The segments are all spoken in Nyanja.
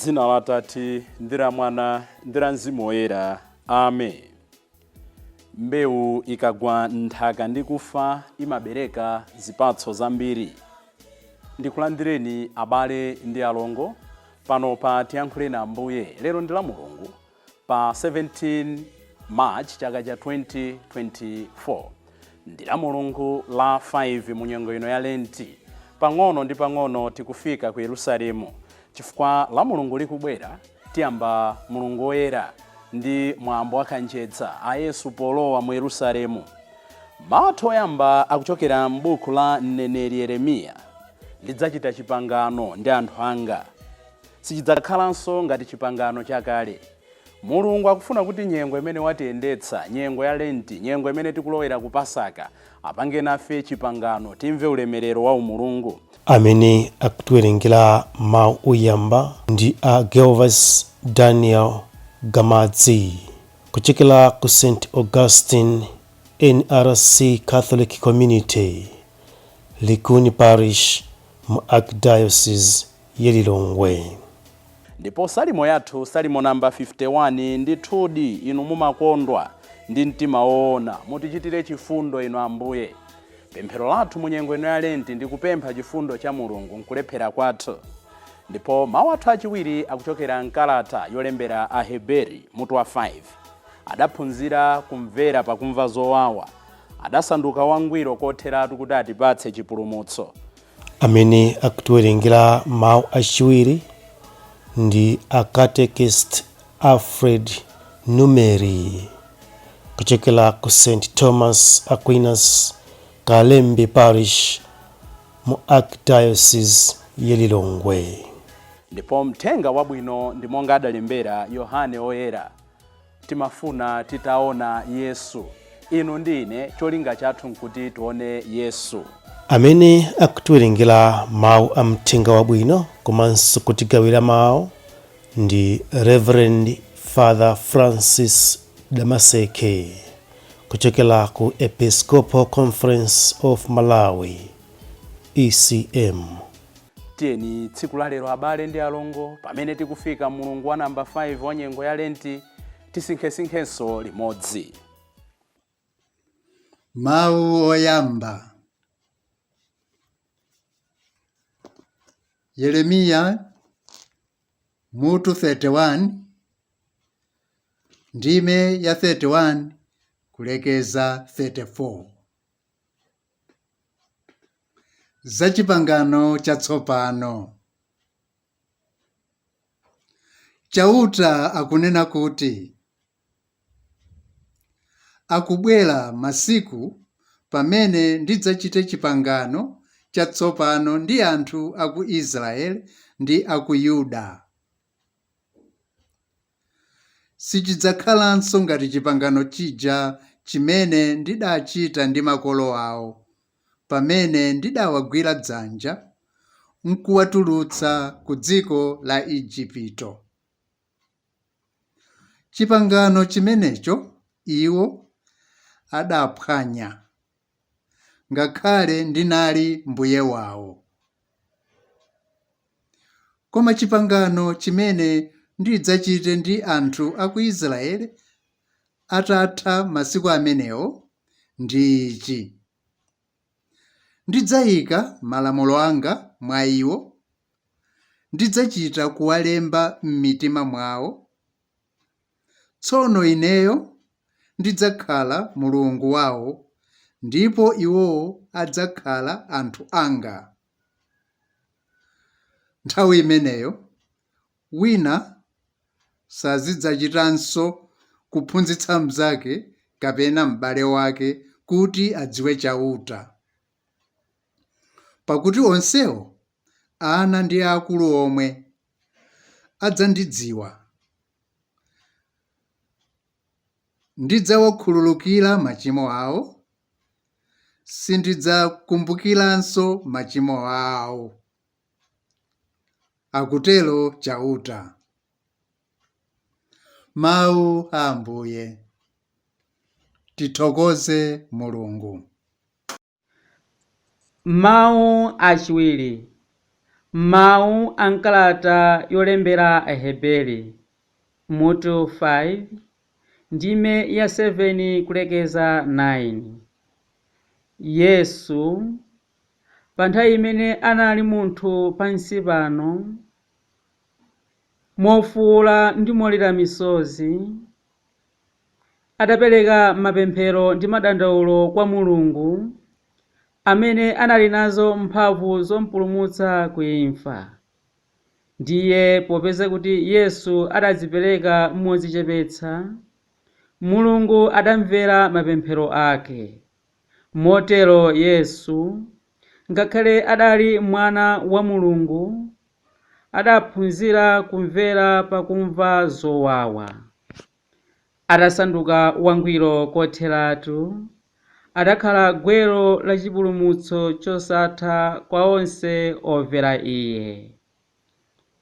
M'dzina la Atate, ndi la Mwana, ndi la Mzimu Woyera. Amen. Mbewu ikagwa m'nthaka ndi kufa imabereka zipatso zambiri. Ndikulandireni abale ndi alongo pano pa Tiyankhuleni Ambuye. Lero ndi la Mulungu pa 17 March chaka cha 2024. Ndi la Mulungu la 5 mu nyengo ino ya Lenti. Pang'ono ndi pang'ono tikufika ku Yerusalemu chifukwa la Mulungu likubwera tiyamba Mulungu Woyera ndi mwambo wa kanjedza a Yesu polowa mu Yerusalemu. Mawu athu oyamba akuchokera m'buku la mneneri Yeremiya. Ndidzachita chipangano ndi anthu anga. Sichidzakhalanso ngati chipangano chakale. Mulungu akufuna kuti nyengo imene watiyendetsa, nyengo ya Lenti, nyengo imene tikulowera ku Pasaka, apange nafe chipangano, timve ulemerero wa umulungu. Amene akutiwerengera mawu oyamba ndi a Gervas Daniel Gamadzi kuchokera ku St Augustine NRC Catholic Community, Likuni Parish mu Archdiocese ya Lilongwe. Ndipo salimo yathu, salimo namba 51, ndithudi inu mumakondwa ndi mtima woona, mutichitire chifundo inu Ambuye. Pemphero lathu mu nyengo ino ya Lenti ndi kupempha chifundo cha Mulungu nkulephera kwathu. Ndipo mawu athu achiwiri akuchokera mkalata yolembera Aheberi mutu wa 5. Adaphunzira kumvera pakumva zowawa, adasanduka wangwiro kotheratu kuti atipatse chipulumutso. Amene akutiwerengera mawu achiwiri ndi a Catechist Alfred Numeri kuchokera ku St Thomas Aquinas Kalembe Parish mu Archdiocese ya Lilongwe. Ndipo mthenga wabwino ndi monga adalembera Yohane Oyera. Timafuna titaona Yesu. Inu ndi ine cholinga chathu nkuti tione Yesu. Amene akutiwerengera mawu a mthenga wabwino komanso kutigawira mawu ndi Reverend Father Francis Damaseke kuchokera ku Episcopal Conference of Malawi, ECM. Tiyeni tsiku la lero abale ndi alongo, pamene tikufika mulungu wa namba 5 wa nyengo ya Lenti, tisinkhesinkhenso limodzi. Mawu oyamba. Yeremiya mutu 31 ndime ya 31 kulekeza 34. Za Chipangano Chatsopano. Chauta akunena kuti, Akubwera masiku pamene ndidzachite chipangano chatsopano ndi anthu a ku Israele ndi a ku Yuda. Sichidzakhalanso ngati chipangano chija chimene ndidachita ndi makolo ao, pamene ndidawagwira dzanja nkuwatulutsa ku dziko la Ejipito. Chipangano chimenecho iwo adaphwanya, ngakhale ndinali mbuye wao. Koma chipangano chimene ndidzachite ndi anthu a ku Israele atatha masiku amenewo ndi ichi, Ndidzaika malamulo anga mwa iwo, ndidzachita kuwalemba m'mitima mwao. Tsono Ineyo ndidzakhala Mulungu wao, ndipo iwowo adzakhala anthu anga. Nthawi imeneyo wina sazidzachitanso kuphunzitsa mnzake kapena m'bale wake kuti adziwe Chauta. Pakuti onsewo, ana ndi aakulu omwe, adzandidziwa. Ndidzawakhululukira machimo ao, sindidzakumbukiranso machimo ao. Akutero Chauta. Mau a Ambuye. Tithokoze Mulungu. Mawu achiwiri. Mawu a m'kalata yolembera Aheberi, mutu 5, ndime ya 7 kulekeza 9. Yesu, pa nthawi imene anali munthu pansi pano, mofuwula ndi molira misozi, adapereka mapemphero ndi madandawulo kwa Mulungu, amene anali nazo mphamvu zompulumutsa ku imfa. Ndiye popeza kuti Yesu adadzipereka modzichepetsa, Mulungu adamvera mapemphero ake. Motero Yesu, ngakhale adali mwana wa Mulungu, adaphunzira kumvera pakumva zowawa. Atasanduka wangwiro kotheratu, adakhala gwero la chipulumutso chosatha kwa onse omvera Iye.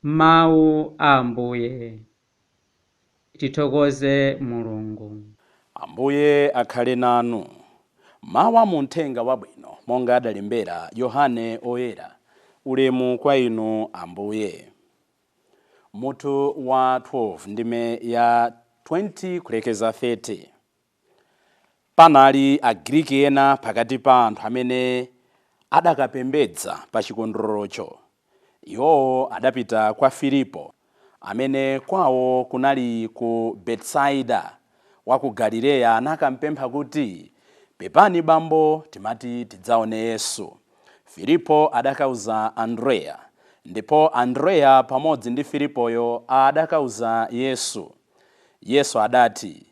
Mawu a Ambuye. Tithokoze Mulungu. Ambuye akhale nanu. Mawu a muthenga wabwino monga adalembera Yohane Oyera. Ulemu kwa inu Ambuye. Mutu wa 12 ndime ya 20 kulekeza 30. Panali Agriki ena pakati pa anthu amene adakapembedza pa chikondwererocho. Iwowo adapita kwa Filipo, amene kwawo kunali ku Betisaida wa ku Galileya, nakampempha kuti, "Pepani bambo, timati tidzaone Yesu." Filipo adakauza Andreya, ndipo Andreya pamodzi ndi Filipoyo adakauza Yesu. Yesu adati,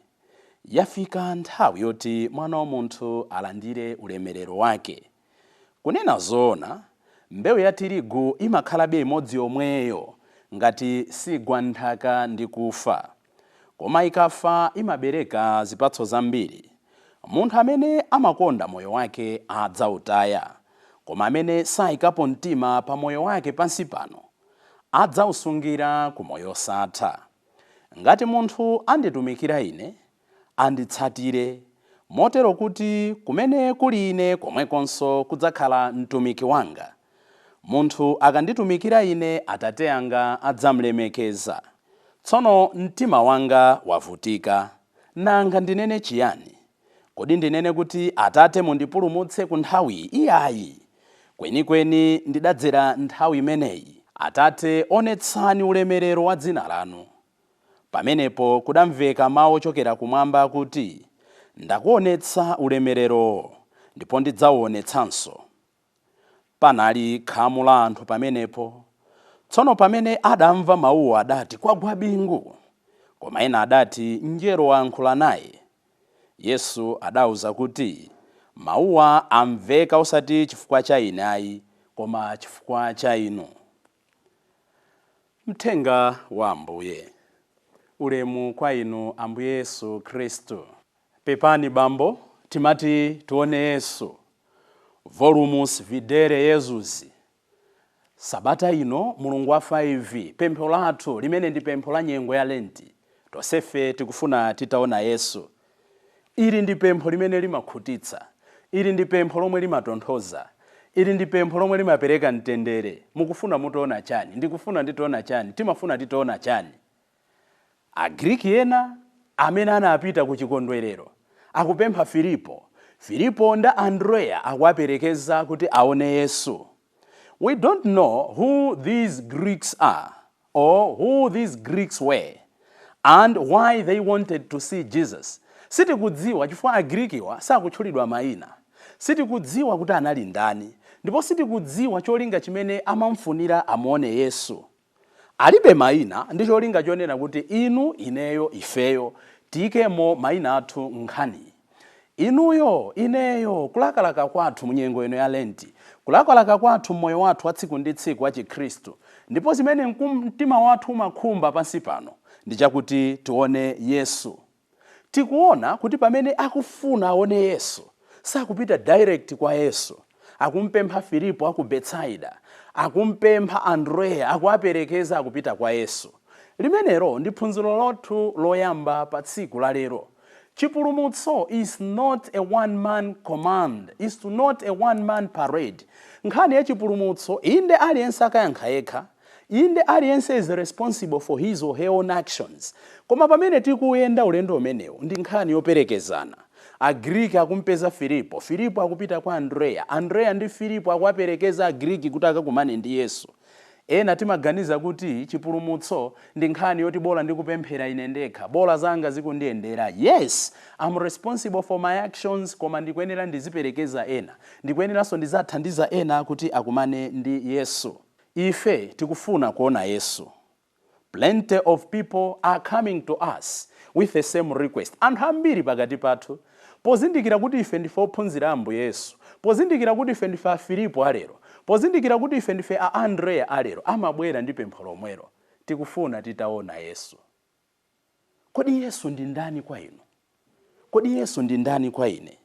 "Yafika nthawi yoti Mwana wa Munthu alandire ulemerero wake. Kunena zoona, mbewu ya tirigu imakhalabe imodzi yomweyo ngati sigwa nthaka ndi kufa. Koma ikafa imabereka zipatso zambiri. Munthu amene amakonda moyo wake adzautaya, koma amene sayikapo mtima pa moyo wake pansi pano adzausungira ku moyo osatha. Ngati munthu anditumikira ine, anditsatire, motero kuti kumene kuli ine komwekonso kudzakhala mtumiki wanga. Munthu akanditumikira ine, Atate anga adzamlemekeza. Tsono mtima wanga wavutika. Nanga ndinene chiyani? Kodi ndinene kuti, Atate mundipulumutse ku nthawi iyayi? Kwenikweni ndidadzera nthawi imeneyi. Atate, onetsani ulemerero wa dzina lanu." Pamenepo kudamveka mawu ochokera kumwamba kuti, "Ndakuonetsa ulemererowo, ndipo ndidzauonetsanso." Panali khamu la anthu pamenepo. Tsono pamene adamva mawuwo adati, "Kwagwa bingu." Koma ena adati, "Mngelo wayankhula naye." Yesu adawuza kuti, "Mawuwa amveka osati chifukwa cha ine ayi, koma chifukwa cha inu." Mthenga wa Ambuye. Ulemu kwa inu Ambuye Yesu Khristu. Pepani bambo, timati tione Yesu. Volumus videre Iesus. Sabata ino, mulungu wa 5, pempho lathu limene ndi pempho la nyengo ya Lenti, tonsefe tikufuna titaona Yesu. Ili ndi pempho limene limakhutitsa, ili ndi pempho lomwe limatonthoza, ili ndi pempho lomwe limapereka mtendere. Mukufuna mutaona chani? Ndikufuna nditaona chani? Timafuna titaona chani? Agriki ena amene anapita ku chikondwerero akupempha Filipo. Filipo ndi Andreya akuwaperekeza kuti aone Yesu. We don't know who these Greeks are or who these Greeks were and why they wanted to see Jesus. Sitikudziwa chifukwa Agrikiwa sakutchulidwa mayina. Sitikudziwa kuti anali ndani, ndipo sitikudziwa cholinga chimene amamfunira amuone Yesu. Alibe mayina ndi cholinga chonena kuti inu, ineyo, ifeyo tiyikemo mayina athu nkhani. Inuyo, ineyo, kulakalaka kwathu munyengo ino ya Lenti, kulakalaka kwathu mmoyo wathu wa tsiku ndi tsiku wa Chikhristu, ndipo zimene mtima wathu umakhumba pansi pano ndi chakuti tione Yesu. Tikuona kuti pamene akufuna aone Yesu, sakupita direct kwa Yesu. Akumpempha Filipo aku Betsaida, akumpempha Andreya, akuwaperekeza akupita kwa Yesu. Limenelo ndi phunziro lathu loyamba pa tsiku la lero. Chipulumutso is not a one man command, is not a one man parade. Nkhani ya chipulumutso, inde aliyense akayankha yekha, inde aliyense is responsible for his or her own actions, koma pamene tikuyenda ulendo umenewu ndi nkhani yoperekezana. Agriki akumpeza Filipo, Filipo akupita kwa Andreya, Andreya ndi Filipo akuwaperekeza Agriki kuti akakumane ndi Yesu. Ena timaganiza kuti chipulumutso ndi nkhani yoti bola ndikupemphera ine ndekha, bola zanga zikundiyendera. Yes, I'm responsible for my actions, koma ndikuyenera ndiziperekeza ena, ndikuyeneranso ndizathandiza ena kuti akumane ndi Yesu. Ife tikufuna kuona Yesu. Plenty of people are coming to us with the same request. Anthu ambiri pakati pathu, pozindikira kuti ife ndife ophunzira Ambuye Yesu, pozindikira kuti ife ndife a Filipo alero, pozindikira kuti ife ndife a Andreya alero, amabwera ndi pempho lomwelo: tikufuna titaona Yesu. Kodi Yesu ndi ndani kwa inu? Kodi Yesu ndi ndani kwa ine?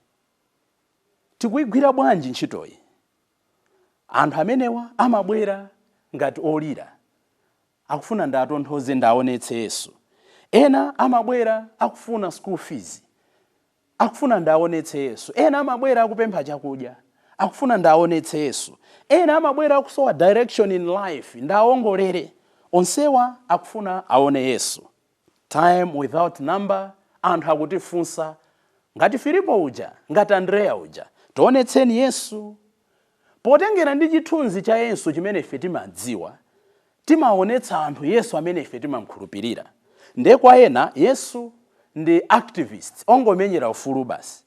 Tikuyigwira bwanji ntchitoyi? Anthu amenewa amabwera ngati olira, akufuna ndatonthoze, ndaonetse Yesu. Ena amabwera akufuna school fees, akufuna ndaonetse Yesu. Ena amabwera akupempha chakudya, akufuna ndaonetse Yesu. Ena amabwera akusowa direction in life, ndaongolere. Onsewa akufuna aone Yesu. Time without number anthu akutifunsa ngati Filipo uja, ngati Andreya uja, tionetseni Yesu. Potengera ndi chithunzi cha Yesu chimene ife timadziwa, timaonetsa anthu Yesu amene ife timamkhulupirira. Ndiye kwa ena Yesu ndi activist ongomenyera ufulu basi,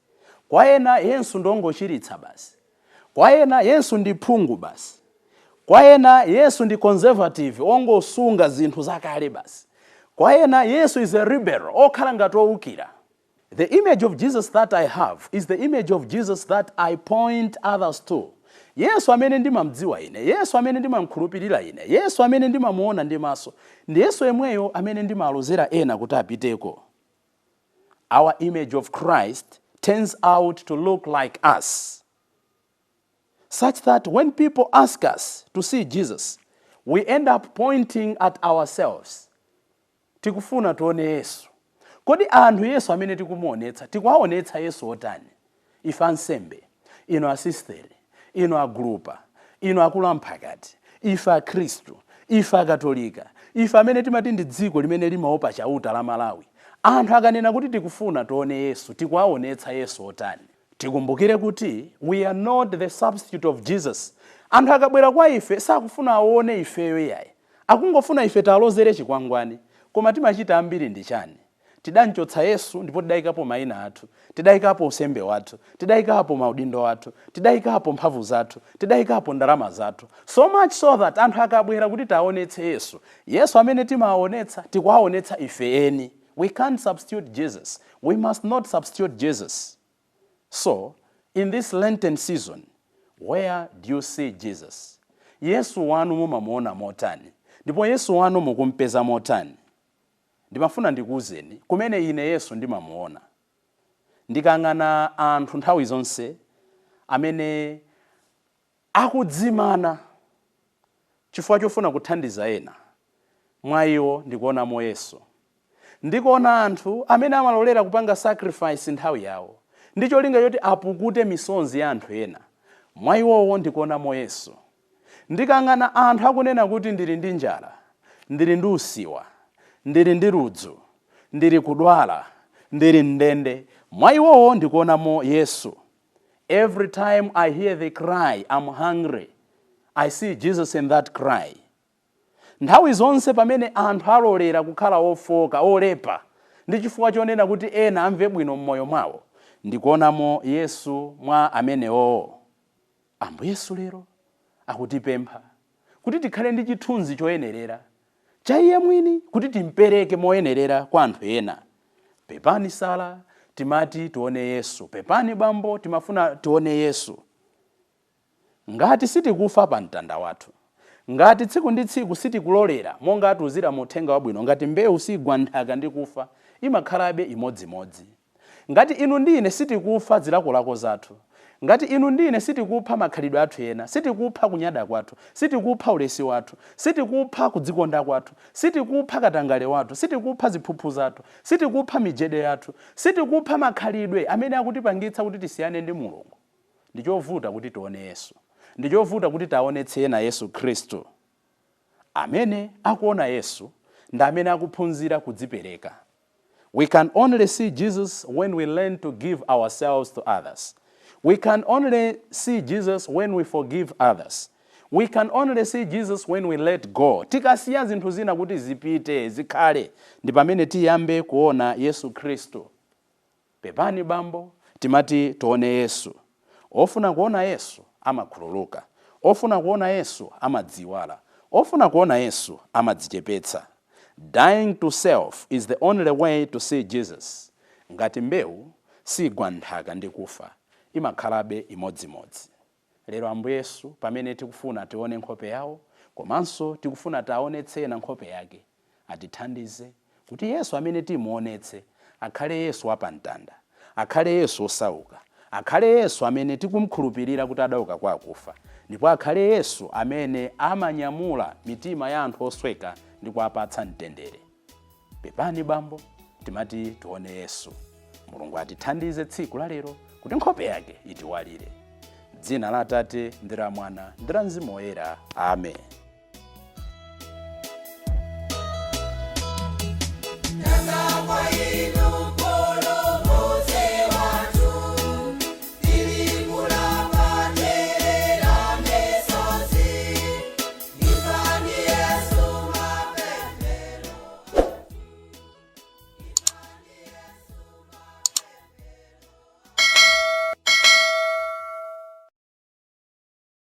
kwa ena Yesu ndi ongochiritsa basi, kwa ena Yesu ndi phungu basi, kwa ena Yesu ndi conservative ongosunga zinthu zakale basi, kwa ena Yesu is a rebel okhala ngati owukira. The image of Jesus that I have is the image of Jesus that I point others to. Yesu amene ndimamdziwa ine, Yesu amene ndimamkhulupirira ine, Yesu amene ndimamuona ndi maso, ndi Yesu yemweyo amene ndimalozera ena kuti apiteko. Our image of Christ turns out to look like us, such that when people ask us to see Jesus, we end up pointing at ourselves. Tikufuna tione Yesu. Kodi anthu Yesu amene tikumuonetsa, tikuwaonetsa Yesu otani? Ife ansembe, inu asisteri, inu agulupa, inu akulu amphakati, ife Akhristu, ife Akatolika, ife amene timati ndi dziko limene limaopa Chauta la Malawi, anthu akanena kuti tikufuna tione Yesu, tikuwaonetsa Yesu otani? Tikumbukire kuti we are not the substitute of Jesus. Anthu akabwera kwa ife sakufuna aone ifeyo iyayi, akungofuna ife talozere chikwangwani. Koma timachita ambiri ndi chani? Tidanchotsa Yesu ndipo tidayikapo mayina athu, tidayikapo usembe wathu, tidayikapo maudindo athu, tidayikapo mphamvu zathu, tidayikapo ndalama zathu, so much so that anthu akabwera kuti taonetse Yesu, Yesu amene timawaonetsa tikuwaonetsa ife eni. We can't substitute Jesus. We must not substitute Jesus. So in this Lenten season, where do you see Jesus? Yesu wanu mumamuona motani? Ndipo Yesu wanu mukumpeza motani? Ndimafuna ndikuwuzeni kumene ine Yesu ndimamuona. Ndikang'ana anthu nthawi zonse amene akudzimana chifukwa chofuna kuthandiza ena, mwa iwo ndikuonamo Yesu. Ndikuona anthu amene amalolera kupanga sacrifice nthawi yawo ndi cholinga choti apukute misonzi ya anthu ena, mwa iwowo ndikuonamo Yesu. Ndikang'ana anthu akunena kuti ndili ndi njala, ndili ndi usiwa, ndili ndi ludzu, ndili kudwala, ndili mndende, mwa iwowo ndikuonamo Yesu. Every time I hear the cry, "I'm hungry," I see Jesus in that cry. Nthawi zonse pamene anthu alolera kukhala ofoka, olepa, ndi chifukwa chonena kuti ena amve bwino m'moyo mwawo, ndikuonamo Yesu mwa amenewowo. Ambuye Yesu lero akutipempha kuti tikhale ndi chithunzi choyenerera cha iye mwini, kuti timpereke moyenerera kwa anthu ena. Pepani Sala, timati tione Yesu. Pepani bambo, timafuna tione Yesu. Ngati sitikufa pa mtanda wathu, ngati tsiku ndi tsiku sitikulolera, monga atiuzira mu Uthenga Wabwino, ngati mbewu sigwa nthaka ndi kufa, imakhalabe imodzimodzi. Ngati inu ndi ine sitikufa zilakolako zathu, Ngati inu ndine sitikupha makhalidwe athu ena, sitikupha kunyada kwathu, sitikupha ulesi wathu, sitikupha kudzikonda kwathu, sitikupha katangale wathu, sitikupha ziphuphu zathu, sitikupha mijede yathu, sitikupha makhalidwe amene akutipangitsa kuti tisiyane ndi Mulungu, ndichovuta kuti tione Yesu, ndichovuta kuti taonetse ena Yesu Khristu. Amene akuona Yesu ndi amene akuphunzira kudzipereka. We can only see Jesus when we learn to give ourselves to others. We can only see Jesus when we forgive others. We can only see Jesus when we let go. Tikasiya zinthu zina kuti zipite, zikhale, ndi pamene tiyambe kuona Yesu Khristu. Pepani bambo, timati tione Yesu. Ofuna kuona Yesu amakhululuka, ofuna kuona Yesu amadziwala, ofuna kuona Yesu amadzichepetsa. Dying to self is the only way to see Jesus. Ngati mbewu sigwa nthaka ndi kufa, imakhalabe imodzimodzi. Lero Ambuye Yesu, pamene tikufuna tione nkhope yawo komanso tikufuna taonetse ena nkhope yake, atithandize kuti Yesu amene timuonetse akhale Yesu wapamtanda, akhale Yesu osauka, akhale Yesu amene tikumkhulupirira kuti adauka kwa akufa, ndipo akhale Yesu amene amanyamula mitima ya anthu osweka ndi kuwapatsa mtendere. Pepani bambo, timati tione Yesu. Mulungu atithandize tsiku la lero kuti nkhope yake itiwalire. Dzina la Atate ndi la Mwana ndi la Mzimu Woyera, amen.